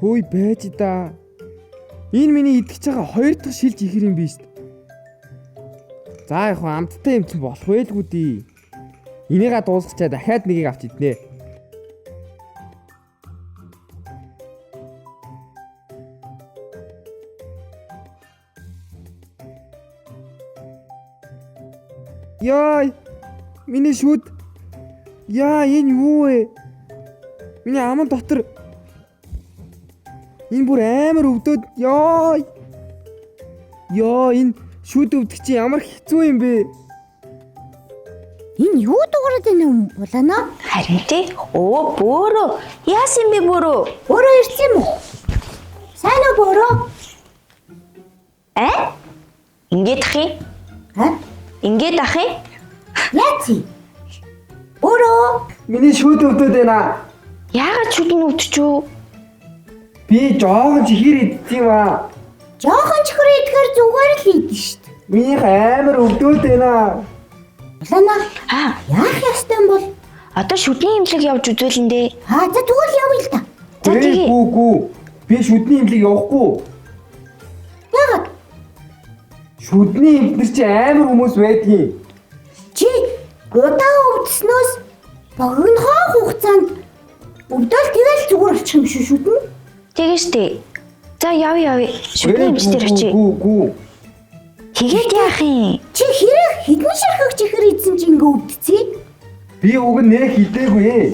Хөөй байж да. Энэ миний идэж байгаа хоёр дахь шил чихэр юм биш. За яг хөө амттай юм чинь болох байлгүй дээ. Энийгээ дуусгачаа дахиад нэгийг авч иднэ. Яй! Миний шүд. Яа, энэ юу вэ? Миний аман дотор энэ бүр амар өвдөд. Яа! Яа, энэ шүд өвдөх чи ямар хэцүү юм бэ? Энэ юу дуурайд байна юм булана? Харин тий. Өө бөөрөө. Яасан бэ бөөрөө? Өөрөө ирсэн юм уу? Сайн уу бөөрөө? Аа? Ингээд ах юм? Аа? Ингээд ах юм? Яац юм? Бөөрөө. Миний шүд өвдөд байна. Яагаад шүд нь өвдөж үү? Би жоохон чихэр идсэн юм аа. Жохон чихэр идэхээр зүгээр л идэн штт. Минийх амар өвдөд байна. Булана. Аа, Яах ёстой юм бол? одоо шүдний эмнэлэг явж үзүүлэн дээ. Аа за тэгвэл явъя л да. За тэгээ. Гүү гүү. Би шүдний эмнэлэг явахгүй. Яагаад? Шүдний эмнэлэг чи амар хүмүүс байдгийн. Чи удаан өвдснөөс богинохон хугацаанд өвдөөл тэгэл зүгээр болчих юм шүү шүдэн. Тэгээ штэ. За яв яв. Шүдний эмч дээр очие. Гүү гүү. Тэгээд яах юм? Чи хэрэг хэдэн ширхэг чихэр идсэн чи ингээ өвдсөн? Би уг нь нэх хідээгүй.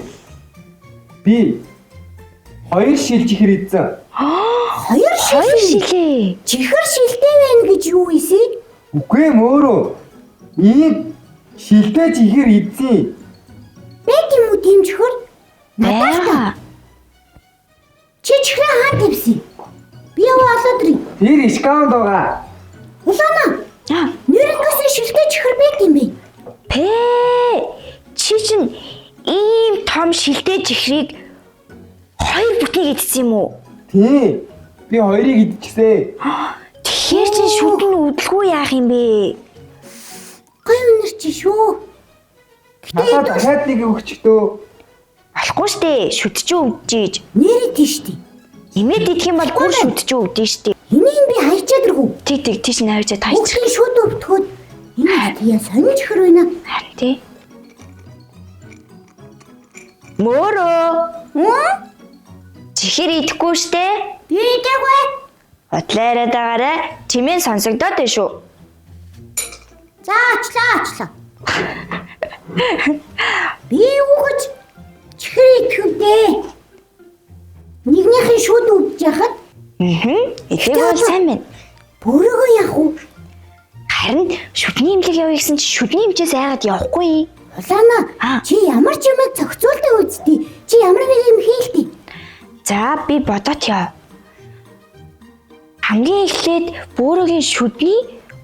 Би хоёр шил чихэр идсэн. Хоёр шил. Хоёр шилээ. Чихэр шилтэй байна гэж юу хийсэн? Үгүй ээ мөөрөө. Ийм шилтэй чихэр идсэн. Байт юм уу тийм чихэр? Надад та. Бага. Чи чихрээ хаан тавьсан? Би яваа олоод ирье. Тэр шкафд байгаа. Улаана. Аа, Нэрнгээс шилтэй чихэр байт юм бэ? Пэ. Чи чинь ийм том шилтэй чихрийг хоёр бүтнийг идсэн юм уу? Тийм. Би хоёрыг идчихсэн. Тэгэхээр чинь шүд нь өвдөлгүй яах юм бэ? Гой үнэр чи шүү. Надад дахиад нэг өгчдөө. Болохгүй штэ. Шүд чи өвдөж. Нэрээ тийш тий. Имээд идэх юм бол бүр шүд чи өвдөн штэ. Энийг би хайчаад иргүү. Тэг тэг тийш нь авчиад хайчих. Хүүхдийн шүд өвдөхөд энэ тийя сонин чихэр байна. Харин тий. Мөрөө. Хм? Чихэр идэхгүй штэ. Би идээгүй. Удлаа яриад байгаарай. Чимээ сонсогдоод байна шүү. За очлаа очлаа. Би юу гэж чихэр идэх вдэ? Нэгнийхэн шүд өвдөж яхад Аа. Идээг бол сайн байна. бөрөөгөө яах вэ? Харин шүдний эмнэлэг явъя гэсэн чи шүдний эмчээс айгаад явахгүй. Улаана Аа. чи ямар ч юм зохицуулдаг үсттэй. Чи ямар нэг юм хийлтэй. За би бодоод яв. Хамгийн эхлээд бөөрөгийн шүдний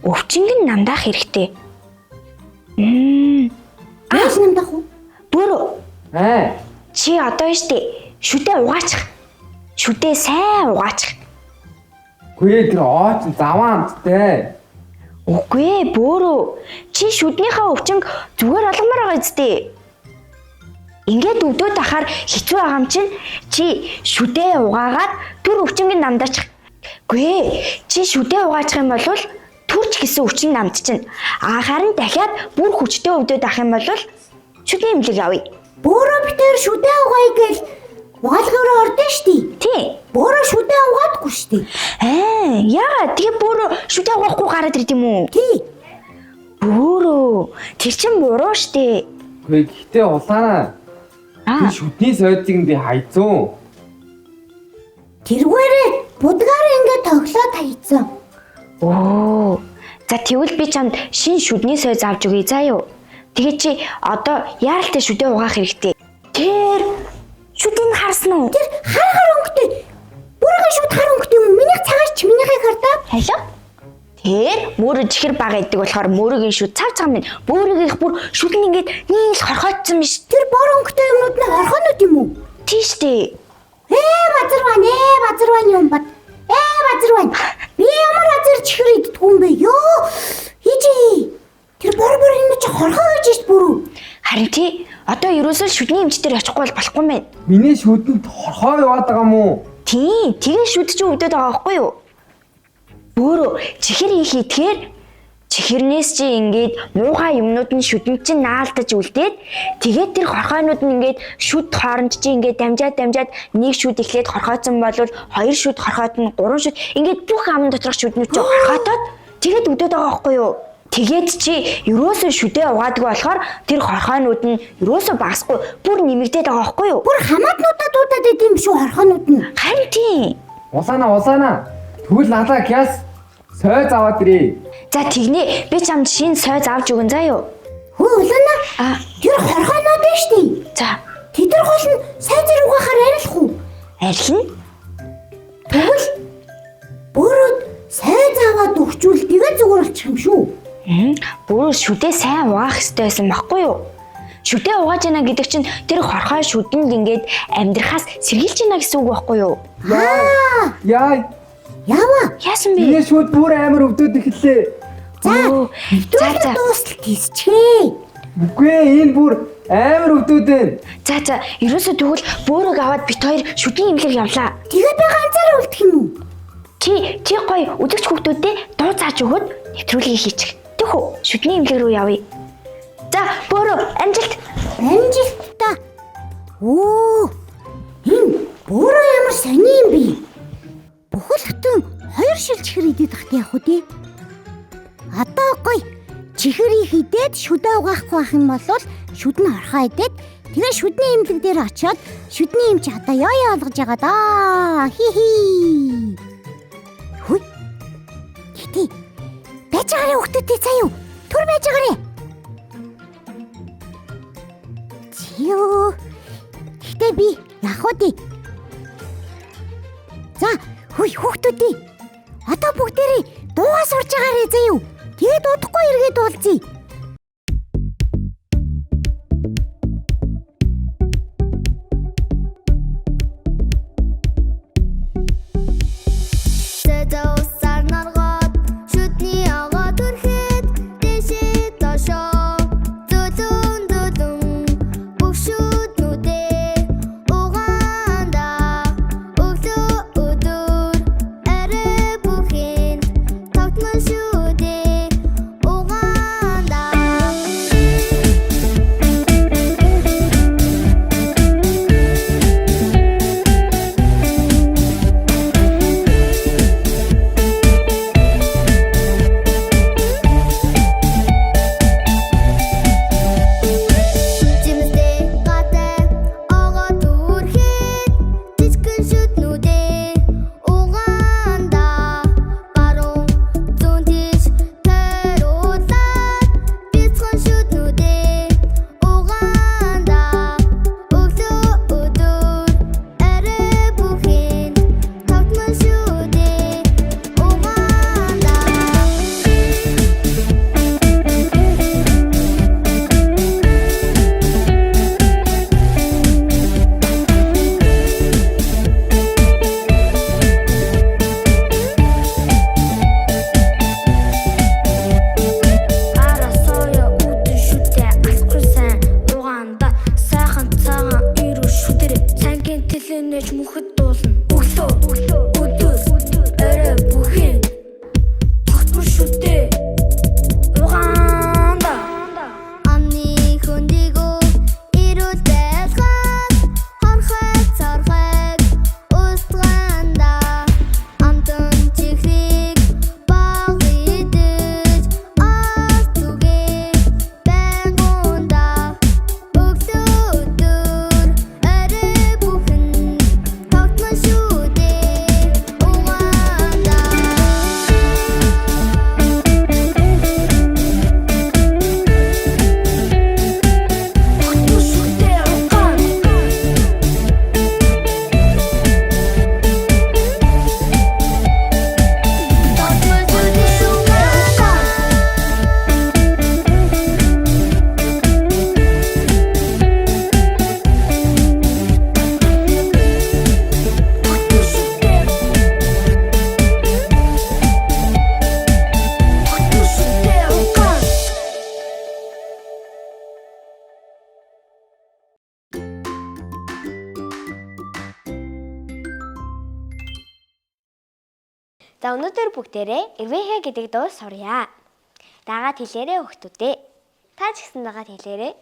өвчнг нь намдаах хэрэгтэй. Яаж намдах вэ? Бөөрөө Аа. чи одоо штэ шүдээ угаачих. Шүдээ сайн угаачих. Үгүй ээ, тэр ооч заваа амттай. Үгүй ээ бөөрөө чи шүднийхээ өвчнг зүгээр олгомоор байгаа үсттэй. Ингээд өвдөөд ахаар хэцүү байгаа юм чинь чи шүдээ угаагаад түр өвчнг нь намдаачих. Үгүй ээ чи шүдээ угаачих юм бол төрч гэсэн өвчин намдчихна. А харин дахиад бүр хүчтэй өвдөөд ах юм бол шүдний эмнэлэг явъя. Бөөрөө битээр шүдээ угаая гэл угаалгаараа ордон штий. Тий. Бөөрөө шүдээ угаадгүй штий. Аа, яагаад тэгээ бөөрөө шүдээ угаахгүй гараад ирд юм уу? Тий. Бөөрөө тэр чин буруу штэ. Үгүй ээ, гэхдээ улаана. Аа. Би шүдний сойдыг нь би хайцсан. Тэргээрээ будгаар ингээ тоглоод хайцсан. Оо. За тэгвэл би чамд шин шүдний сой заавж өгье заа юу. Тэгээ чи одоо яаралтай шүдээ угаах хэрэгтэй. Тэр шүдийг харсан уу? Тэр хар хар өнгөтэй. Бүргийн шүд хар өнгөтэй юм. Минийх цагаач минийхийг хардаа. Халио. Тэр мөрө чихэр бага идэг болохоор мөрөгийн шүд цав цав минь бөөрөгийнх бүр шүд нь ингээд нийл хорхойтсон биш. Тэр бор өнгөтэй юмнууд нь хорхоонууд юм уу? Тийш дээ. Ээ базар байна ээ базар байна юм бат. Ээ базар байна. Би ямар азар чихэр иддэг юм бэ? Йоо. Хийжээ. Тэр бор бор юм чи хорхоо гэж шít бүрүү. Харин тий одоо ерөөсөө шүдний эмч дээр очихгүй бол болохгүй юм байна. Миний шүдэнд хорхоо яваад байгаа юм уу? Тийм, тэгээ шүд чинь өвдөд байгаа байхгүй юу? Бөөрөө чихэр их идэхээр чихэрнээс чи ингээд муухай юмнууд нь шүдэнд чинь наалтаж үлдээд тэгээд тэр хорхойнууд нь ингээд шүд хооронд чи ингээд дамжаад дамжаад нэг шүд эхлээд хорхоцсон болвол хоёр шүд хорхоотно, гурван шүд ингээд бүх аман доторх шүднүүд чи хорхоотоод тэгээд өвдөд байгаа байхгүй юу? Тэгээд чи ерөөсөө шүдээ угаадгүй болохоор тэр хорхойнууд нь ерөөсөө багасгүй бүр нэмэгдээд байгаа байхгүй юу? Бүр хамаатнуудаа дуудаад байд юм шүү хорхоонууд нь. Харин тийм. Улаана улаана. Тэгвэл надаа гяс сой заваад ирээ. За тэгнэ би чамд шинэ сой заавж өгөн заа юу? Хөө улаана. А Тэр хорхоонууд нь шүү дээ. за Тэд нар гол нь сой зэрэг угаахаар арилах уу? арилна. Тэгвэл өөрөө сой заваад өгчүүл тэгээ зүгээр болчих юм шүү. Бүр шүдээ сайн угаах хэрэгтэй байсан байхгүй юу? Шүдээ угааж яана гэдэг чинь тэр хорхой шүдэнд ингээд амьдрахаас сэргийлж яана гэсэн үг байхгүй юу? Аа, Яа, яава. Яасан бэ? миний шүд бүр амар өвдөд эхэллээ. За, Өө, за нэвтрүүлэг за. дуустал тийсчихээ. Үгүй ээ, энэ бүр амар өвдөд байна. За за ерөөсөө тэгвэл бөөрөг аваад бит хоёр шүдний имлэг явлаа. Тэгээ би ганцаараа үлдэх юм уу? Чи чи гоё өдөрч хүүхдүүдээ дуу зааж өгөөд нэвтрүүлгийг хийчих. Тэхүү шүдний имлэг рүү явъя. За бөөрөө амжилт. Амжилттай. Өө. Энэ өөрөө ямар сони юм бэ? Бүхэл бүтэн хоёр шил чихэр идэх тахт явах үү те? Одоо гоё. Чихэрийг идээд шүдээ угаахгүй байх юм бол шүд нь орхоо идээд тэгээ шүдний эмнэлэг дээр очиод шүдний эмч одоо ёо ёо олгож байгаа даа. Хи хи. Хүй. Гэтэ байж байгаарэ хүүхдүүдээ заа юу? Түр байж байгаарэ. Зөө. Гэтэ би явах уу дээ. За, хүй хүүхдүүдээ. Одоо бүгдээрээ дуугаа сурж байгаарэ заа юу? Тэгээд удахгүй эргээд уулзъя. Зэзэ усаар норгоод шүдний огоо түрхэд дэшээ доошоо зөлөн зөлөн бүх шүднүүдээ угаанда өглөө өдөр арай бүхэнд тогтмол шүдээ угаанда. За өнөөдөр бүгдээрээ Эрвэхэ гэдэг дуу сурья. Дагаад хэлээрэй хүүхдүүдээ. Та ч гэсэн дагаад хэлээрэй.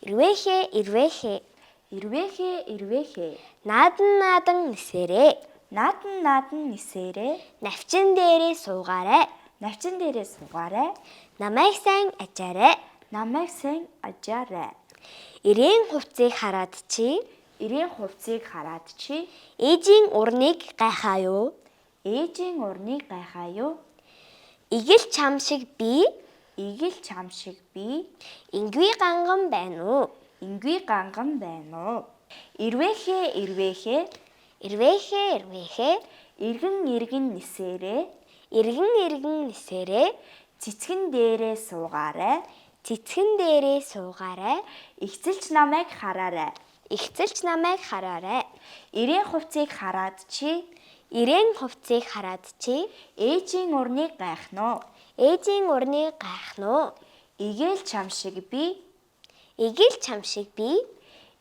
Эрвэхэ, эрвэхэ. Эрвэхэ, эрвэхэ. Наадан наадан нисэрээ. Наадан наадан нисээрээ. Навчин дээрээ суугаарай. Навчин дээрээ суугаарай. Намайг сайн ажаарай. Намайг сайн ажаарай. Эрээн хувцыг хараад чи Эрээн хувцсыг хараад чи ээжийн урныг гайхаа юу? ээжийн урныг гайхаа юу? Игэл чам шиг би Игэл чам шиг би ингүй ганган байна уу? ингүй ганган байна уу? Эрвэхэ, эрвэхэ. Эрвэхэ, эрвэхэ. Эргэн эргэн нисээрээ. Эргэн эргэн нисэрээ. Цэцгэн дээрээ суугаарай. Цэцгэн дээрээ суугаарай. Игцэлч намайг хараарай. Игцэлч намайг хараарай. Эрээн хувцсыг хараад чи Эрээн хувцсыг хараад чи ээжийн урныг гайхна уу? ээжийн урныг гайхна уу? Игээл чам шиг би Игэл чам шиг би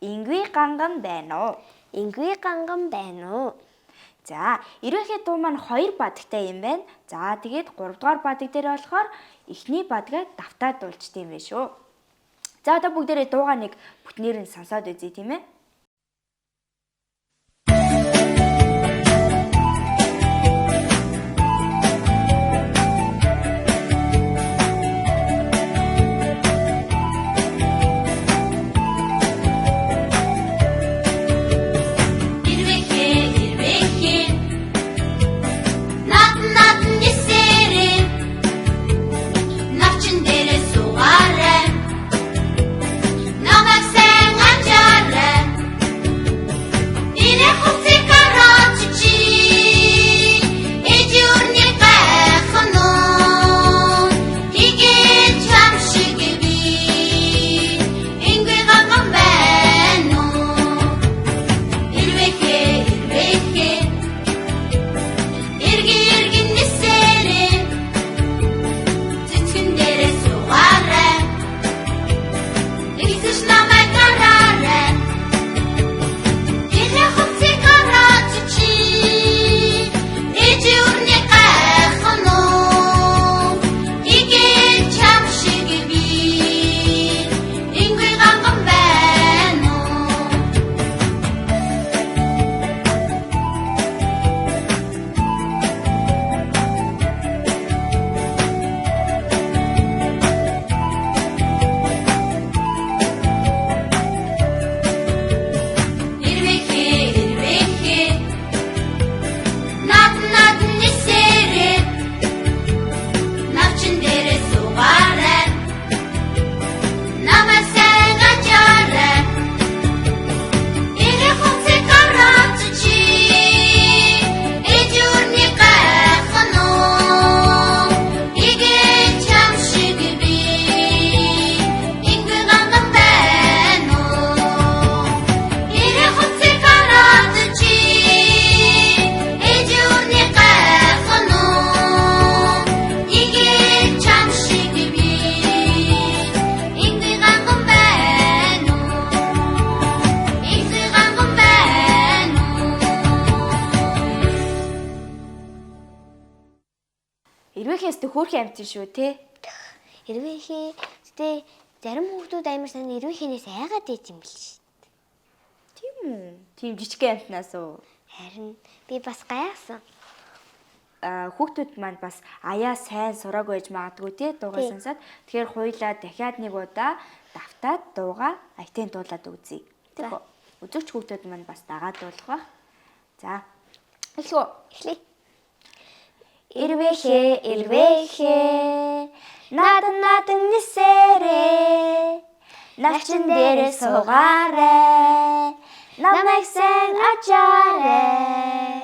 ингүй ганган байна уу? ингүй ганган байна уу? За, эрвэхэ дуу маань хоёр бадагтай юм байна. За, тэгээд 3 дугаар бадаг дээр болохоор эхний бадгаа давтаад дуулчт юм байна шүү. За, одоо бүгдээрээ дуугаа нэг бүтнээр нь сонсоод үзье тийм ээ. Эрвэхэ, эрвэхэ. Наадан наадан нисэрээ. Навчин дээрээ суугаарай. Намайг сайн ажаарай. Эрээн хувцсыг хараад чи ээжийн урныг гайхна уу? Игээл чам шиг би ингүй ганган байна уу? Эрвэхэ, эрвэхэ. Эргэн эргэн нисэрээ. Цэцгэн дээрээ суугаарай. Игсэж намайг хараарай. Эрээн хувцсыг хараад чи ээжийн урныг гайхна уу? Игээл чам шиг би ингүй ганган байна уу? Эрвэхэ, эрвэхэ. Наадан наадан нисэрээ. Навчин дээрээ суугаарай. Намайг сайн ажаарай. Эрээн хувцсыг хараад чи ээжийн урныг гайхна уу? Игээл чам шиг би ингүй ганган байна уу? Эрээн хувцсыг хараад чи ээжийн урныг гайхна уу? Игээл чам шиг би ингүй ганган байна уу? Ингүй ганган байна уу? Эрвэхээс тэ хөөрхөн амтэн шүү те. Эрвэхэ гэтээ зарим хүүхдүүд амар сайн эрвэхэнээс айгаад байт юм бил ш. Тийм үү? Тийм жижигхэн амтнаас уу? Харин би бас гайхсан. А, хүүхдүүд маань бас аяа сайн сураагүй байж магадгүй те дуугаа Тий. сонсоод тэгэхээр хуйлаа дахиад нэг удаа давтаад дуугаа аятын дуулаад үзье. За. Тэг үү? Үзэгч хүүхдүүд маань бас дагаад дуулах бах. За. Эхлэв үү? Эхлэе. Эрвэхэ, эрвэхэ. Наадан наадан нисэрээ. Навчин дээрээ суугаарай. Намайг сайн ажаарай.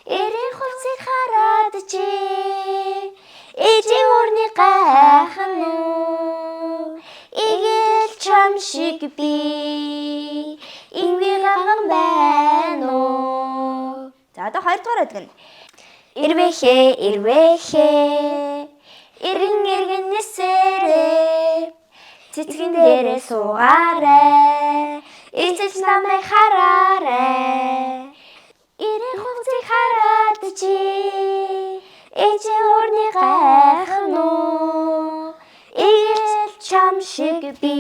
Эрээн хувцсыг хараад чи ээжийн урныг гайхна уу? Игээл чам шиг би ингүй ганган байна уу? За одоо хоёрдугаар байдаг нь. Эрвэхэ, эрвэхэ. Эргэн эргэн нисэрээ. Цэцгэн дээрээ суугаарай. Эцэс намайг хараарай. Эрээн хувцсыг хараад чи ээжийн урны гайхан уу? Игэл чам шиг би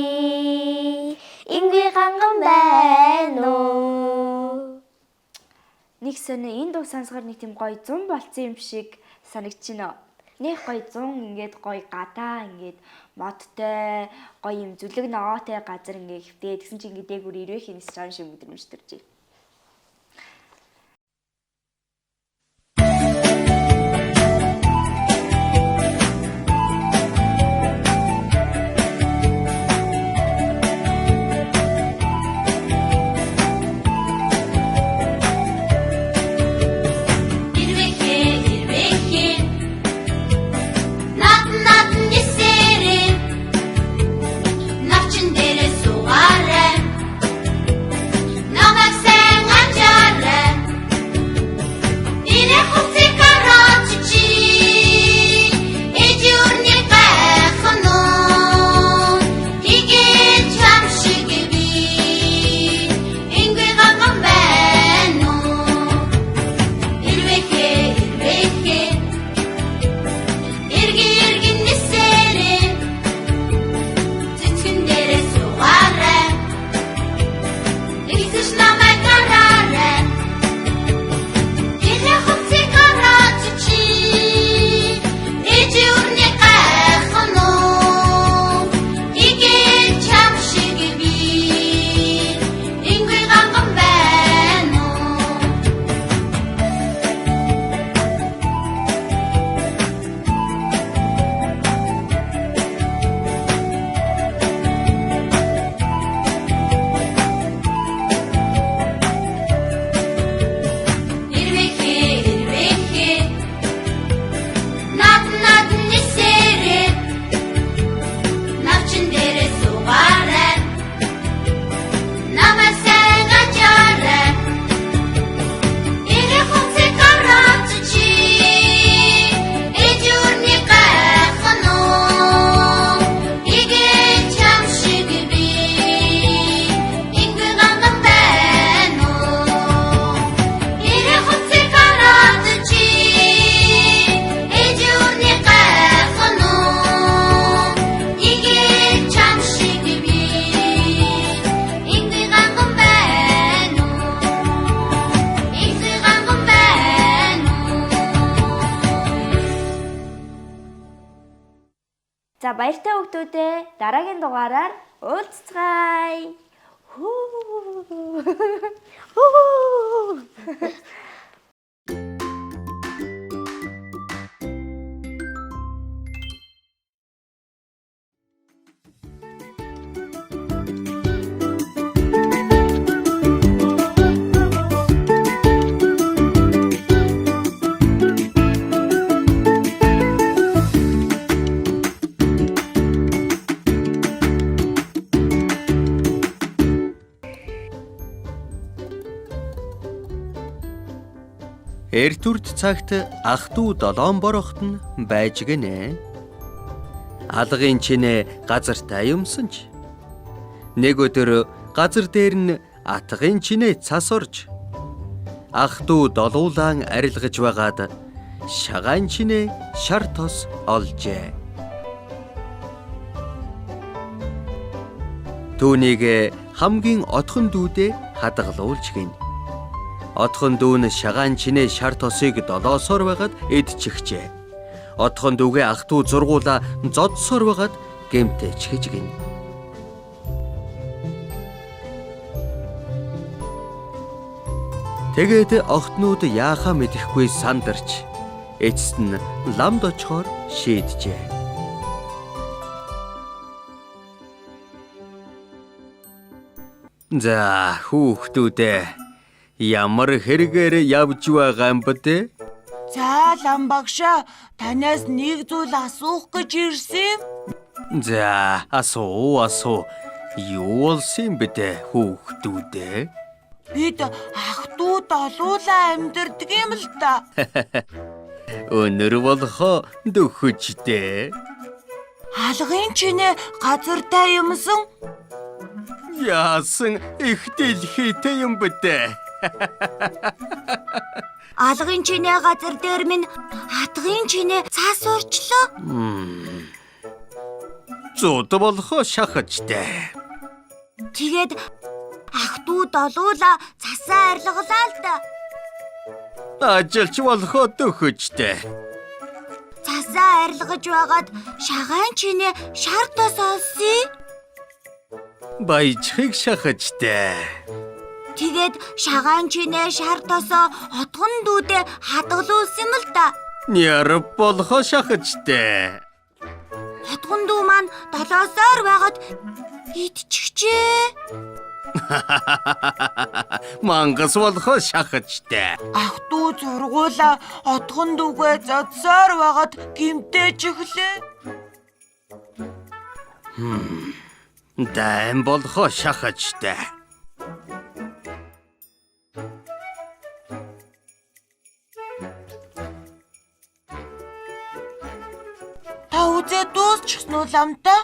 ингүй ганган байна уу? Нэг сонио энэ дуу сонсохоор нэг тийм гоё зун болцсон юм шиг санагдчихэв. Нэг гоё зун ингээд гоё гадаа ингээд модтой гоё юм зүлэг ногоотой газар ингээд хэвтээ тэгсэн чинь ингээд дээгүүр ирвэх юм шиг шиг мэдрэмж төрж байна. Ирвэхэ ирвэхэ Надан надан нисэрэ Навчин дээрээ суугаарай Намайг сайн анзаарай Ирэх хугацыг хараач чи Ээжийн өрний гайхан уу Игээл чам шиг би Ингүй ганган байна уу Ирвэхэ ирвэхэ Эргэн эргэн нисэрэ Цэцгэн дээрээ суугаарай Нэгсэж намайг хараарай Гэрээ хувцсыг хараач чи Ээжийн өрний гайхан уу Игээл чам шиг би Ингүй ганган байна уу? Ирвэхэ ирвэхэ Надан надан нисэрэ Навчин дээрээ суугаарай Намайг сайн анзаарай Ирэх хугацыг хараач чи Ээжийн өрний гайхан уу Игээл чам шиг би Ингүй ганган байна уу Ирэх хугацыг хараад чи Ээжийн өрний гайхан уу Игээл чам шиг би Ингүй ганган байна уу Ингүй ганган байна уу? За баяртай хүүхдүүдээ дараагийн дугаараар уулзцгаая. Хүү. Хүү. Эртүрт цагт ах トゥ долоон борохт нь байж гинэ. Алгын чинээ газартай юмсан ч. Нэг өдөр газар дээр нь атгын чинээ цас орж ах トゥ долуулаан арилгаж байгаад шагаан чинээ шар тос олжээ. Түүнийг хамгийн отхон дүүдээ хадгалуулж гин. Отхон дүү нь шагаан чинээ шар тосыг долоосоор байгаад идчихжээ. Отхон дүүгээ ах トゥ зургуула зодсоор байгаад гэмтээчгэж гин. Тэгээд охтнууд яахаа мэдэхгүй сандарч эцэст нь ламд очихоор шийджээ. За хүүхдүүдээ ямар хэрэгээр явж байгаа юм бэ те? За лам багшаа танаас нэг зүйл асуух гэж ирсэн юм. За асуу асуу юу болсон юм бэ те хүүхдүүдээ? Бид ах トゥ долуулаа амьдардаг юм л да. Өнөр болохоо дөхөжтэй. Алгын чинээ газартай юмсан. Яасан их дэлхийтэй юм бэ те? Алгын чинээ газар дээр минь атгын чинээ цас урчлаа. Зуд болохоо шахажтай. Тэгээд ах トゥ долуула цасаа арилгалаа л да. Ажилч болохоо дөхөжтэй. Цасаа арилгаж байгаад шагаан чинээ шар тос олсон. Баяжхыг шахажтай. Тэгээд шагаан чинээ шар тосоо отгон дүүдээ хадгалуулсан юм л да. Нярв болохоо шахажтай. Отгон дүү маань долоосоор байгаад идчихжээ. Мангас болохоо шахажтай. Ах トゥ зургуула отгон дүүгээ зодсоор байгаад гимтээчихлээ. Дайм болохоо шахажтай. Та үзээ дуусчихсан уу ламта?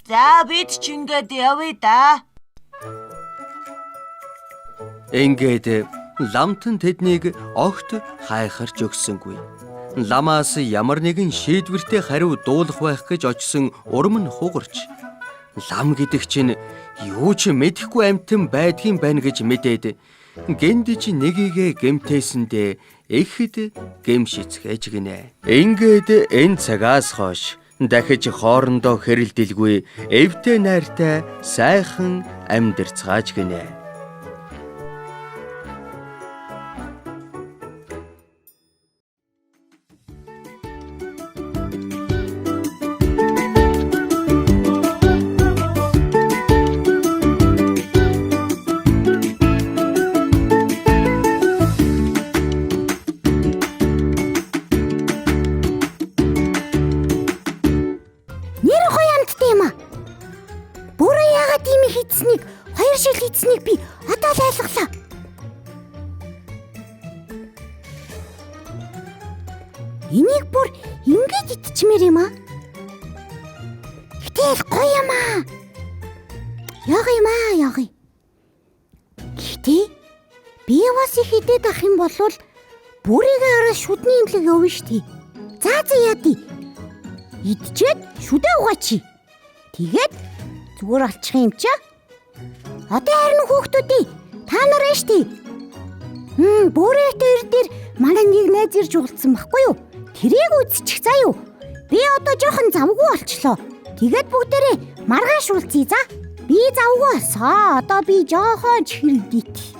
За бид ч ингээд явъя да. Ингээд ламтан тэднийг огт хайхарч өгсөнгүй. Ламаас ямар нэгэн шийдвэртэй хариу дуулах байх гэж очсон урам нь хугарч лам гэдэг чинь юу ч мэдэхгүй амьтан байдгийн байна гэж мэдээд гендэж нэгийгэ гэмтээсэндээ ихэд гэмшицгээж гинэ. Ингээд энэ цагаас хойш дахиж хоорондоо хэрэлдэлгүй эвтэй найртай сайхан амьдарцгааж гинэ. Нэр гоё амттай юм аа. Бүрээ яагаад ийм их идсэнийг, хоёр шил идсэнийг би одоо л ойлголоо. Энийг бүр ингэж идчихмээр юм аа. Гэтэл гоё юм аа. Яага юм аа, яага. Гэхдээ би бас их идээд ах юм бол бүрийгээ хараа шүдний имлэг явна штий. За за яа дий. Идчихэд шүдээ угаачи. Тэгээд зүгээр алчих юм чаа. Одоо харин хүүхдүүдий та нар ээ штий. Бүрээтэй ир дээр манай нэг найз ирж уулзсан байхгүй юу? Тэрийг үзчих заа юу? Би одоо жоохон завгүй болчлоо. Тэгээд бүгдээрээ маргааш уулзъя за. Би завгүй болсоо. Одоо би жоохон чихэр идэх.